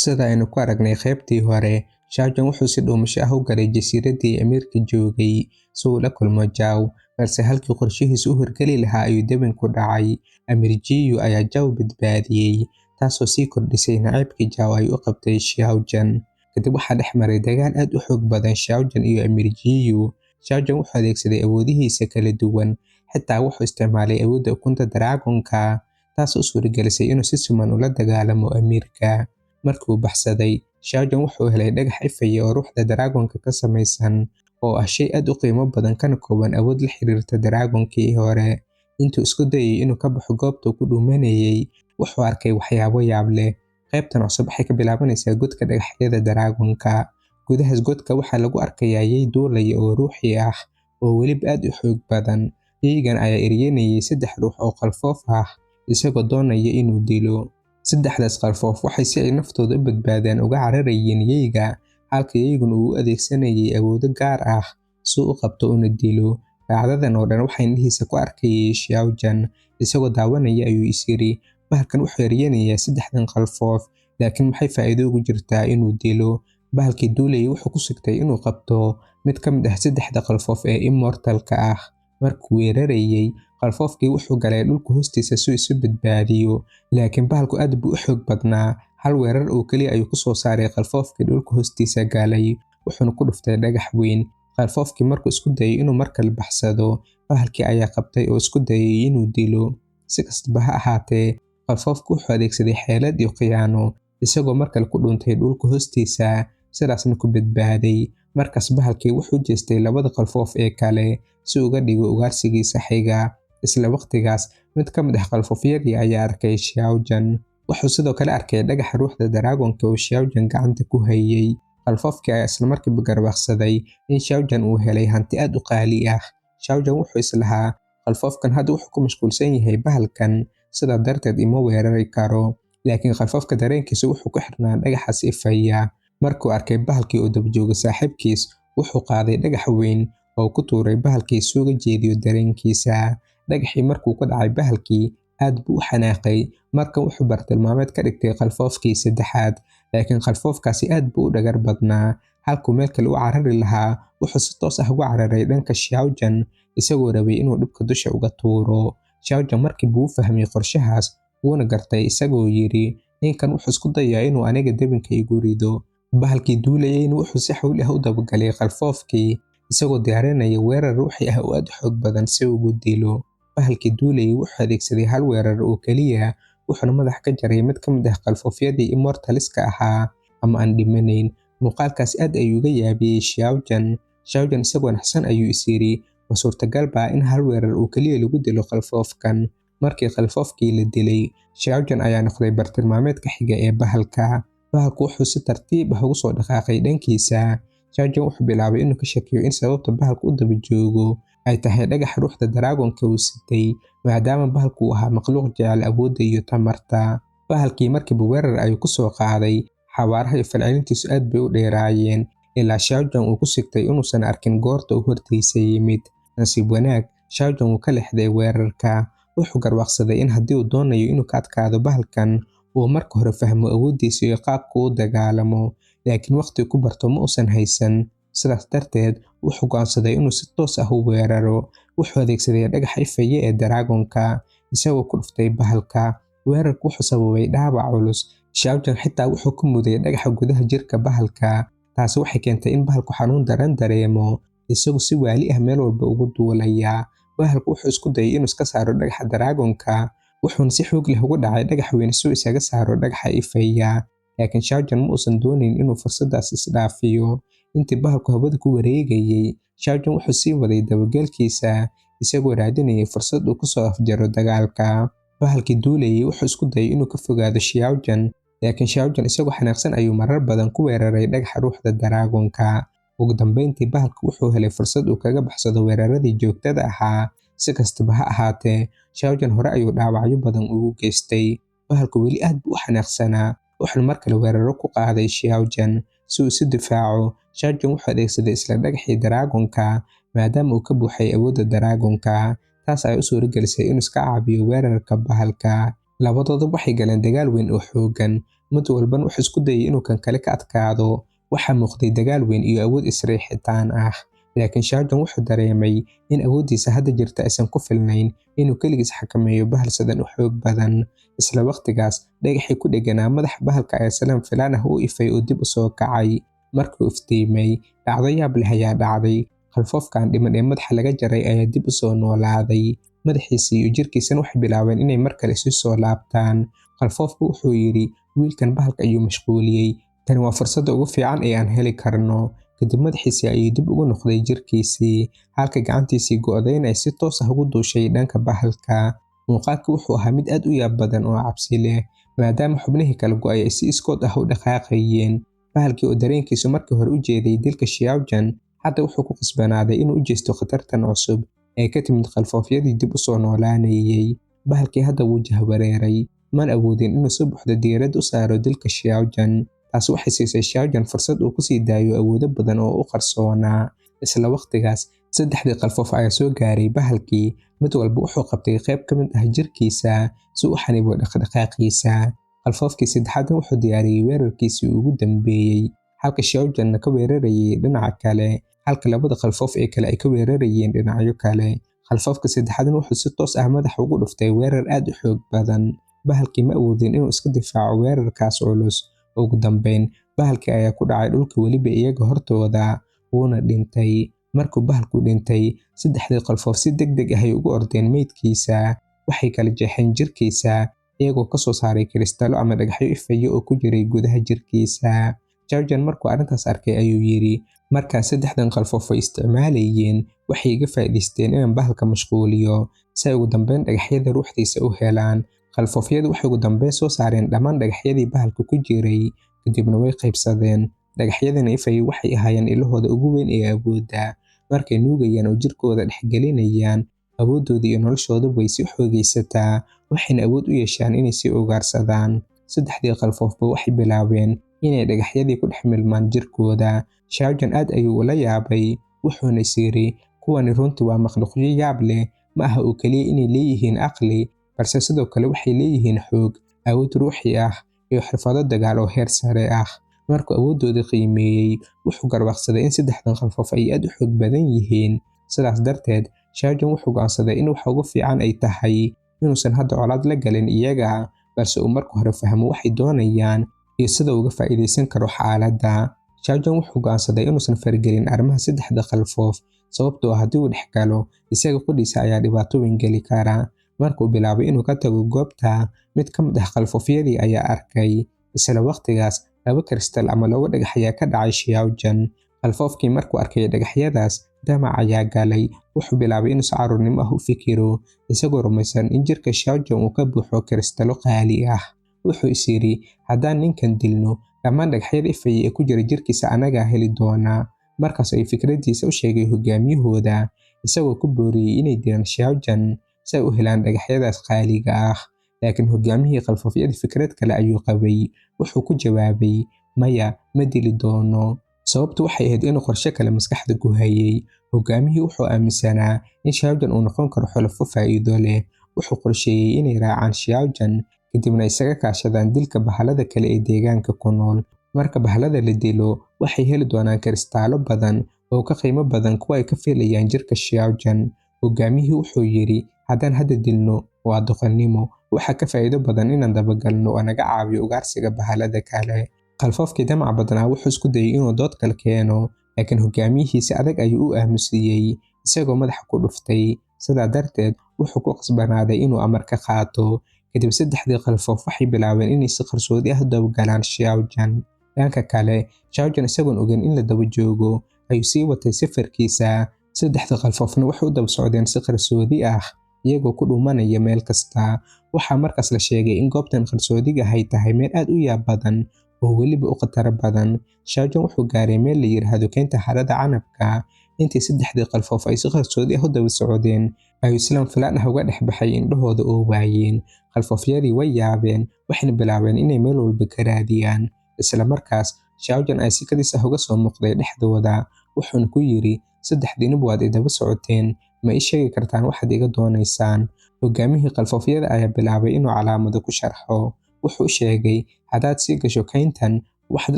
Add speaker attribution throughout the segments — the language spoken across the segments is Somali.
Speaker 1: Sida aynu ku aragnay qaybtii hore, Xiaojan wuxuu si dhuumasho ah u galay jasiiraddii amiirka joogay si uu ula kulmo Zhao, balse halkii qorshihiisu u hirgeli lahaa ayuu dabin ku dhacay. Amiir Jiyu ayaa Zhao badbaadiyey, taasoo sii kordhisay nacaybkii Zhao ay u qabtay Xiaojan. Kadib waxaa dhex maray dagaal aad u xoog badan Xiaojan iyo Amiir Jiyu. Xiaojan wuxuu adeegsaday awoodihiisa kala duwan, xitaa wuxuu isticmaalay awoodda ukunta dragon-ka, taasoo u suuragelisay inuu si siman ula dagaalamo amiirka. Markii uu baxsaday, Xiaojan wuxuu helay dhagax ifaya oo ruuxda dragon-ka ka samaysan, oo ah shay aad u qiimo badan kana kooban awood la xiriirta dragon-kii hore. Intuu isku dayay inuu ka baxo goobta uu ku dhuumanayay, wuxuu arkay waxyaabo yaab leh. Qaybtan cusub waxay ka bilaabanaysaa godka dhagaxyada dragon-ka. Gudahaas godka waxaa lagu arkayaa yey duulaya oo ruuxi ah, oo weliba aad u xoog badan. Yeygan ayaa eryanayay saddex ruux oo qalfoof ah, isagoo doonaya inuu dilo. Saddexdaas qalfoof waxay si ay naftooda u badbaadaan uga cararayeen yeyga, halka yeyguna uu u adeegsanayay awoodo gaar ah si uu u qabto una dilo. Dhacdadan oo dhan waxaa indhihiisa ku arkayay Xiaojan. Isagoo daawanaya ayuu is yiri, bahalkan wuxuu eryanayaa saddexdan qalfoof, laakiin maxay faa'iido ugu jirtaa inuu dilo? Bahalkii duulayay wuxuu ku sigtay inuu qabto mid ka mid ah saddexda qalfoof ee immortal-ka ah. Markuu weerarayay, qalfoofkii wuxuu galay dhulka hoostiisa si uu isu badbaadiyo, laakiin bahalku aad buu u xoog badnaa. Hal weerar oo keliya ayuu ku soo saaray qalfoofkii dhulka hoostiisa galay, wuxuuna ku dhuftay dhagax weyn. Qalfoofkii markuu isku dayay inuu mar kale baxsado, bahalkii ayaa qabtay oo isku dayay inuu dilo. Si kastaba ha ahaatee, qalfoofku wuxuu adeegsaday xeelad iyo khiyaano, isagoo mar kale ku dhuuntay dhulka hoostiisa, sidaasna ku badbaaday. Markaas bahalkii wuxuu jeestay labada qalfoof ee kale si uga dhigo ugaarsigiisa xiga. Isla waqtigaas, mid ka mid ah qalfoofyadii ayaa arkay Xiaojan. Wuxuu sidoo kale arkay dhagaxa ruuxda dragon-ka oo Xiaojan gacanta ku hayay. Qalfoofkii ayaa isla markiiba garwaaqsaday in Xiaojan uu helay hanti aad u qaali ah. Xiaojan wuxuu islahaa, qalfoofkan hadda wuxuu ku mashquulsan yahay bahalkan, sidaa darteed ima weerari karo. Laakiin qalfoofka dareenkiisa wuxuu ku xirnaa dhagaxaas ifaya. Markuu arkay bahalkii oo daba jooga saaxiibkiis, wuxuu qaaday dhagax weyn oo ku tuuray bahalkii si uga jeediyo dareenkiisa. Dhagaxii markuu ku dhacay bahalkii, aad buu u xanaaqay. Markan wuxuu bartilmaameed ka dhigtay qalfoofkii saddexaad, laakiin qalfoofkaasi aad buu u dhagar badnaa. Halkuu meel kale u carari lahaa, wuxuu si toos ah ugu cararay dhanka Xiaojan, isagoo rabay inuu dhibka dusha uga tuuro. Xiaojan markii buu u fahmay qorshahaas, wuuna gartay isagoo yiri, ninkan wuxuu isku dayaa inuu aniga dabinka igu rido. Bahalkii duulayayna wuxuu si xawli ah u dabagalay qalfoofkii, isagoo diyaarinaya weerar ruuxi ah oo aad u xoog badan si uu ugu dilo. Bahalkii duulayay wuxuu adeegsaday hal weerar oo keliya, wuxuuna madax ka jaray mid ka mid ah qalfoofyadii immortaliska ahaa ama aan dhimanayn. Muuqaalkaas aad ayuu uga yaabiyey Xiaojan. Xiaojan isagoo naxsan ayuu is yiri, ma suurtagal baa in hal weerar oo keliya lagu dilo qalfoofkan? Markii qalfoofkii la dilay, Xiaojan ayaa noqday bartilmaameedka xiga ee bahalka. Bahalku wuxuu si tartiib ah ugu soo dhaqaaqay dhankiisa. Xiaojan wuxuu bilaabay inuu ka shakiyo in sababta bahalku u daba joogo ay tahay dhagaxa ruuxda dragon-ka uu sitay, maadaama bahalku uu ahaa makhluuq jecel awoodda iyo tamarta. Bahalkii markiiba weerar ayuu ku soo qaaday. Xawaaraha iyo falcelintiisu aad bay u dheeraayeen, ilaa Xiaojan uu ku sigtay inuusan arkin goorta uu hortiisa yimid. Nasiib wanaag, Xiaojan wuu ka leexday weerarka. Wuxuu garwaaqsaday in haddii uu doonayo inuu ka adkaado bahalkan, uu marka hore fahmo awooddiisa iyo qaabka uu u dagaalamo, laakiin waqti ku barto ma uusan haysan. Sidaas darteed, wuxuu go'aansaday inuu si toos ah u weeraro. Wuxuu adeegsaday dhagaxa ifaya ee dragon-ka, isagoo ku dhuftay bahalka. Weerarku wuxuu sababay dhaawac culus. Xiaojan xitaa wuxuu ku muday dhagaxa gudaha jirka bahalka. Taasi waxay keentay in bahalku xanuun daran dareemo, isagoo si waali ah meel walba ugu duulaya. Bahalku wuxuu isku dayay inuu iska saaro dhagaxa dragon-ka, wuxuuna si xoog leh ugu dhacay dhagax weyn si uu isaga saaro dhagaxa ifaya. Laakiin Xiaojan ma uusan doonayn inuu fursaddaas isdhaafiyo. Intii bahalku hawada ku wareegayay, Xiaojan wuxuu sii waday dabagalkiisa, isagoo raadinayay fursad uu ku soo afjaro dagaalka. Bahalkii duulayay wuxuu isku dayay inuu ka fogaado Xiaojan, laakiin Xiaojan isagoo xanaaqsan ayuu marar badan ku weeraray dhagaxa ruuxda dragon-ka. Ugu dambeyntii, bahalku wuxuu helay fursad uu kaga baxsado weeraradii joogtada ahaa. Si kastaba ha ahaatee, Xiaojan hore ayuu dhaawacyo badan ugu geystay. Bahalku weli aad buu u xanaaqsanaa, wuxuuna mar kale weeraro ku qaaday Xiaojan si uu isu difaaco. Xiaojan wuxuu adeegsaday isla dhagaxii dragon-ka, maadaama uu ka buuxay awoodda dragon-ka. Taas ayaa u suuragelisay inuu iska caabiyo weerarka bahalka. Labadooda waxay galeen dagaal weyn oo xooggan. Mid walbana wuxuu isku dayay inuu kan kale ka adkaado. Waxaa muuqday dagaal weyn iyo awood isriixitaan ah. Laakiin Xiaojan wuxuu dareemay in awooddiisa hadda jirta aysan ku filnayn inuu keligiis xakameeyo bahal sidan u xoog badan. Isla waqtigaas, dhagaxii ku dheganaa madaxa bahalka ayaa si lama filaan ah u ifay oo dib u soo kacay. Markuu iftiimay, dhacdo yaab leh ayaa dhacday. Qalfoofkan dhiman ee madaxa laga jaray ayaa dib u soo noolaaday. Madaxiisii iyo jirkiisana waxay bilaabeen inay mar kale isu soo laabtaan. Qalfoofku wuxuu yidhi, wiilkan bahalka ayuu mashquuliyey. Tani waa fursadda ugu fiican ee aan heli karno. Kadib madaxiisii ayuu dib ugu noqday jirkiisii, halka gacantiisii go'dayna ay si toos ah ugu duushay dhanka bahalka. Muuqaalku wuxuu ahaa mid aad u yaab badan oo cabsi leh, maadaama xubnihii kala go'ay ay si iskood ah u dhaqaaqayeen. Bahalkii oo dareenkiisu markii hore u jeeday dilka Xiaojan, hadda wuxuu ku qasbanaaday inuu u jeesto khatartan cusub ee ka timid qalfoofyadii dib u soo noolaanayay. Bahalkii hadda wuu jahwareeray, mana awoodin inuu si buuxda diiradda u saaro dilka Xiaojan. Taasi waxay siisay Xiaojan fursad uu ku sii daayo awoodo badan oo u qarsoonaa. Isla waqtigaas, saddexdii qalfoof ayaa soo gaaray bahalkii. Mid walba wuxuu qabtay qayb ka mid ah jirkiisa si uu u xanibo dhaqdhaqaaqiisa. Qalfoofkii saddexaadna wuxuu diyaariyey weerarkiisii ugu dambeeyey, halka Xiaojanna ka weerarayay dhinaca kale, halka labada qalfoof ee kale ay ka weerarayeen dhinacyo kale. Qalfoofka saddexaadna wuxuu si toos ah madaxa ugu dhuftay weerar aad u xoog badan. Bahalkii ma awoodin inuu iska difaaco weerarkaas culus. Ugu dambeyn, bahalkii ayaa ku dhacay dhulka weliba iyaga hortooda, wuuna dhintay. Markuu bahalku dhintay, saddexdii qalfoof si degdeg ah ay ugu ordeen meydkiisa. Waxay kala jeexeen jirkiisa, iyagoo ka soo saaray kristalo ama dhagaxyo ifaya oo ku jiray gudaha jirkiisa. Xiaojan markuu arrintaas arkay ayuu yidhi, markaa saddexdan qalfoof way isticmaalayeen, waxay iga faa'iidaysteen inaan bahalka mashquuliyo, si ay ugu dambeyn dhagaxyada ruuxdiisa u helaan. Qalfoofyadu waxay ugu dambeyn soo saareen dhammaan dhagaxyadii bahalka ku jiray, kadibna way qaybsadeen. Dhagaxyadan ifayay waxay ahaayeen ilahooda ugu weyn ee awoodda. Markay nuugayaan oo jirkooda dhexgelinayaan, awooddooda iyo noloshooduba way sii xoogaysataa, waxayna awood u yeeshaan inay sii ugaarsadaan. Saddexdii qalfoofba waxay bilaabeen inay dhagaxyadii ku dhex milmaan jirkooda. Xiaojan aad ayuu ula yaabay, wuxuuna is yidhi, kuwani runtii waa makhluuqyo yaab leh. Ma aha oo keliya inay leeyihiin aqli, balse sidoo kale waxay leeyihiin xoog, awood ruuxi ah, iyo xirfado dagaal oo heer sare ah. Markuu awooddoodii qiimeeyey, wuxuu garwaaqsaday in saddexdan qalfoof ay aad u xoog badan yihiin. Sidaas darteed, Xiaojan wuxuu go'aansaday in waxa ugu fiican ay tahay inuusan hadda colaad la galin iyaga, balse uu marka hore fahmo waxay doonayaan iyo sida uu uga faa'iidaysan karo xaaladda. Xiaojan wuxuu go'aansaday inuusan faragelin arrimaha saddexda qalfoof, sababtoo ah haddii uu dhex galo, isaga qudhiisa ayaa dhibaato weyn geli kara. Markuu bilaabay inuu ka tago goobta, mid ka mid ah qalfoofyadii ayaa arkay. Isla waqtigaas, laba kristal ama laba dhagax ayaa ka dhacay Xiaojan. Qalfoofkii markuu arkay dhagaxyadaas, damac ayaa galay. Wuxuu bilaabay inuu si carruurnimo ah u fikiro, isagoo rumaysan in jirka Xiaojan uu ka buuxo kristalo qaali ah. Wuxuu is yidhi, haddaan ninkan dilno, dhammaan dhagaxyada ifaya ee ku jira jirkiisa anagaa heli doonaa. Markaas ayuu fikraddiisa u sheegay hogaamiyahooda, isagoo ku booriyey inay dilaan Xiaojan si ay u helaan dhagaxyadaas qaaliga ah. Laakiin hogaamiyihii qalfoofyada fikrad kale ayuu qabay. Wuxuu ku jawaabay, maya, ma dili doono. Sababtu waxay ahayd inuu qorshe kale maskaxda ku hayay. Hogaamiyihii wuxuu aaminsanaa in Xiaojan uu noqon karo xulafo faa'iido leh. Wuxuu qorsheeyey inay raacaan Xiaojan, kadibna isaga kaashadaan dilka bahalada kale ee deegaanka ku nool. Marka bahalada la dilo, waxay heli doonaan kristaalo badan oo ka qiimo badan kuwa ay ka filayaan jirka Xiaojan. Hogaamiyihii wuxuu yidhi, haddaan hadda dilno, waa doqonnimo. Waxaa ka faa'iido badan inaan dabagalno oo naga caawiyo ugaarsiga bahalada kale. Qalfoofkii damaca badnaa wuxuu isku dayay inuu dood kale keeno, laakiin hogaamiyihii si adag ayuu u aamusiyey, isagoo madaxa ku dhuftay. Sidaa darteed, wuxuu ku qasbanaaday inuu amar ka qaato. Kadib saddexdii qalfoof waxay bilaabeen inay si qarsoodi ah u dabagalaan Xiaojan. Dhanka kale, Xiaojan isagoon ogeyn in la daba joogo, ayuu sii watay safarkiisa. Saddexda qalfoofna waxay u daba socdeen si qarsoodi ah, iyagoo ku dhuumanaya meel kasta. Waxaa markaas la sheegay in goobtan qarsoodiga ay tahay meel aad u yaab badan oo weliba u khatar badan. Xiaojan wuxuu gaaray meel la yiraahdo keynta harada canabka. Intii saddexdii qalfoof ay si qarsoodi ah u daba socdeen, ayuu si lama filaan ah uga dhex baxay indhahooda oo waayeen. Qalfoofyadii way yaabeen, waxayna bilaabeen inay meel walba ka raadiyaan. Isla markaas, Xiaojan ayaa si kadis ah uga soo muuqday dhexdooda, wuxuuna ku yidhi, saddexdiinuba waad i daba socoteen, ma ii sheegi kartaan waxaad iga doonaysaan? Hogaamihii qalfoofyada ayaa bilaabay inuu calaamado ku sharxo. Wuxuu u sheegay, haddaad sii gasho kayntan, waxaad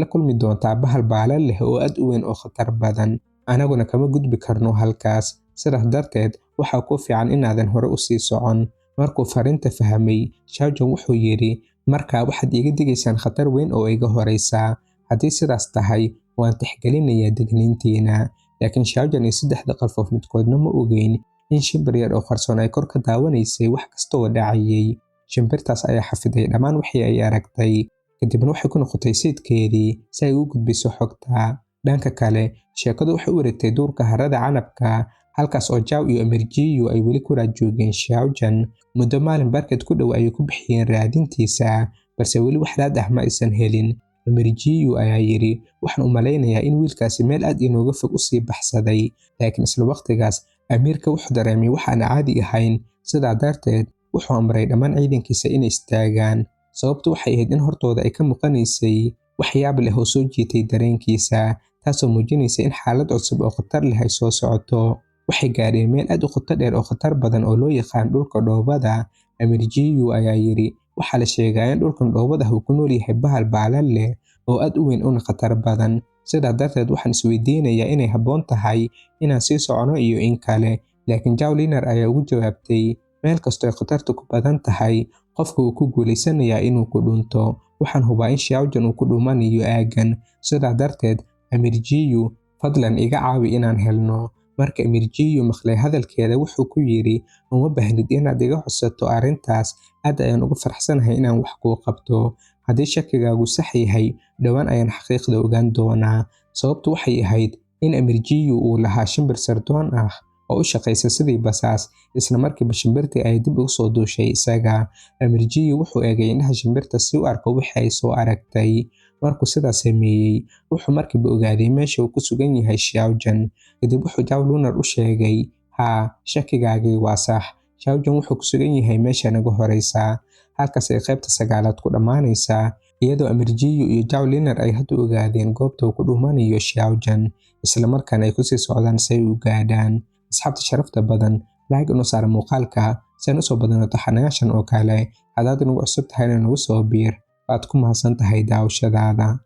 Speaker 1: la kulmi doontaa bahal baalal leh oo aad u weyn oo khatar badan. Anaguna kama gudbi karno halkaas. Sidaas darteed, waxaa ku fiican inaadan hore u sii socon. Markuu fariinta fahmay, Xiaojun wuxuu yidhi, markaa waxaad iiga digaysaan khatar weyn oo iga horeysa. Haddii sidaas tahay, waan tixgelinayaa digniintiina. Laakiin Xiaojun iyo saddexda qalfoof midkoodna ma ogeyn in shimbir yar oo qarsoon ay kor ka daawanaysay wax kasta oo dhacayay. Shimbirtaas ayaa xafiday dhammaan wixii ay aragtay, kadibna waxay ku noqotay sayidkeedii si ay u gudbiso xogta. Dhanka kale, sheekadu waxay u wareegtay duurka harada canabka, halkaas oo Jaw iyo Amiir Jiyu ay weli ku raad joogeen Xiaojun. Muddo maalin barkeed ku dhow ayay ku bixiyeen raadintiisa, balse weli wax raad ah ma aysan helin. Amiir Jiyu ayaa yidhi, waxaan u malaynayaa in wiilkaasi meel aad inooga fog u sii baxsaday. Laakiin isla waqtigaas, amiirka wuxuu dareemay wax aan caadi ahayn. Sidaa darteed, wuxuu amray dhammaan ciidankiisa inay istaagaan. Sababtu waxay ahayd in hortooda ay ka muuqanaysay wax yaab leh oo soo jiitay dareenkiisa, taasoo muujinaysa in xaalad cusub oo khatar leh ay soo socoto. Waxay gaadheen meel aad u qoto dheer oo khatar badan oo loo yaqaan dhulka dhoobada. Amiir Jiyu ayaa yidhi, waxaa la sheegaa in dhulkan dhoobada uu ku nool yahay bahal baalal leh oo aad u weyn una khatar badan. Sidaa darteed, waxaan isweydiinayaa inay habboon tahay inaan sii socono iyo in kale. Laakiin Jaw Linar ayaa ugu jawaabtay, meel kastoo ay khatartu ku badan tahay, qofka uu ku guulaysanayaa inuu ku dhunto. Waxaan hubaa in Xiaojun uu ku dhumanayo aaggan. Sidaa darteed, Amiir Jiyu, fadlan iga caawi inaan helno. Marka Amiir Jiyu maqlay hadalkeeda, wuxuu ku yidhi, uma baahnid inaad iga codsato arrintaas. Aad ayaan ugu faraxsanahay inaan wax kuu qabto. Haddii shakigaagu sax yahay, dhowaan ayaan xaqiiqda ogaan doonaa. Sababtu waxay ahayd in Amiir Jiyu uu lahaa shimbir sirdoon ah oo u shaqaysa sidii basaas. Isla markiiba shimbirtii ay dib ugu soo duushay isaga. Amiir Jiyu wuxuu eegay indhaha shimbirta si u arko wixii ay soo aragtay. Markuu sidaas sameeyey, wuxuu markiiba ogaaday meesha uu ku sugan yahay Xiaojun. Kadib wuxuu Jaw Lunar u sheegay, haa, shakigaagii waa sax. Xiaojun wuxuu ku sugan yahay meesha naga horeysa. Halkaas ay qaybta sagaalaad ku dhammaanaysaa, iyadoo Amiir Jiyu iyo Jaw Linar ay hadda ogaadeen goobta uu ku dhumanayo Xiaojun, isla markaana ay kusii socdaan si ay u gaadhaan. Asxaabta sharafta badan, like inoo saara muuqaalka si aan usoo badano taxanayaashan oo kale. Haddaad nagu cusub tahayna nagu soo biir. Waad ku mahadsan tahay daawashadaada.